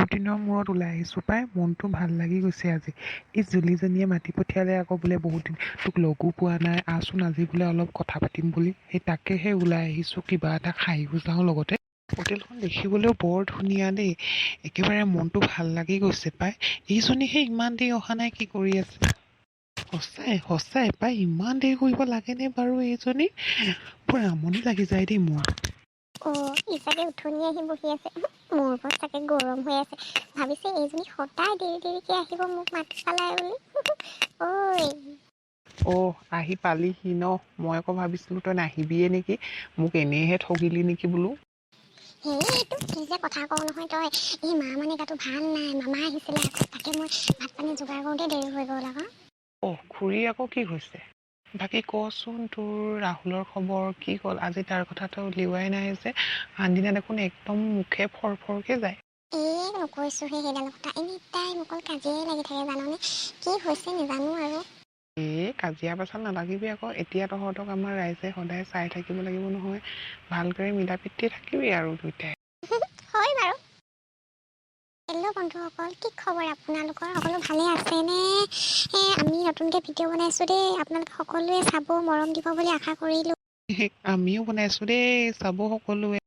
বহুত দিনৰ মূৰত ওলাই আহিছোঁ পাই, মনটো ভাল লাগি গৈছে আজি। এই জুলিজনীয়ে মাতি পঠিয়ালে আকৌ, বোলে বহুত দিন তোক লগো পোৱা নাই, আহচোন আজি বোলে অলপ কথা পাতিম বুলি। সেই তাকেহে ওলাই আহিছোঁ, কিবা এটা খায়ো যাওঁ লগতে। হোটেলখন দেখিবলৈও বৰ ধুনীয়া দেই, একেবাৰে মনটো ভাল লাগি গৈছে পাই। এইজনীহে ইমান দেৰি অহা নাই, কি কৰি আছে? সঁচাই সঁচাই পাই, ইমান দেৰি কৰিব লাগেনে বাৰু এইজনী? বৰ আমনি লাগি যায় দেই মোৰ। অ' ই চাগে উঠনি আহি বহি আছে। মোৰ ওপৰত চাগে গৰম হৈ আছে, ভাবিছে এইজনী সদায় দেৰি দেৰিকে আহিব, মোক মাতি পেলাই বুলি। ঐ! অ' আহি পালিহি ন? মই আকৌ ভাবিছিলোঁ তই নাহিবিয়ে নেকি, মোক এনেইহে ঠগিলি নেকি বোলো। সেইটো কি যে কথা কওঁ নহয় তই। এই মা মানে গাটো ভাল নাই, মামা আহিছিলে আকৌ, তাকে মই ভাত পানী যোগাৰ কৰোঁতে দেৰি হৈ গ'ল আকৌ। অ' খুৰী আকৌ কি হৈছে? বাকী কচোন, তোৰ ৰাহুলৰ খবৰ কি হ'ল? আজি তাৰ কথা তই উলিওৱাই নাই যে, আনদিনা দেখোন একদম মুখে ফৰফৰকে যায়। এই নকৈছোহে সেইডালৰ কথা, এনি টাইম অকল কাজিয়াই লাগি থাকে, জাননে? কি হৈছে নাজানো আৰু। এই কাজিয়া পেচাল নালাগিবি আকৌ। এতিয়া তহঁতক আমাৰ ৰাইজে সদায় চাই থাকিব লাগিব নহয়। ভালদৰে মিলা প্ৰীতিৰে থাকিবি আৰু দুইটাই। হয় বাৰু। হেল্ল' বন্ধুসকল, কি খবৰ আপোনালোকৰ? সকলো ভালে আছেনে? আমি নতুনকৈ ভিডিঅ' বনাইছোঁ দেই, আপোনালোকে সকলোৱে চাব, মৰম দিব বুলি আশা কৰিলোঁ। আমিও বনাইছোঁ দেই, চাব সকলোৱে।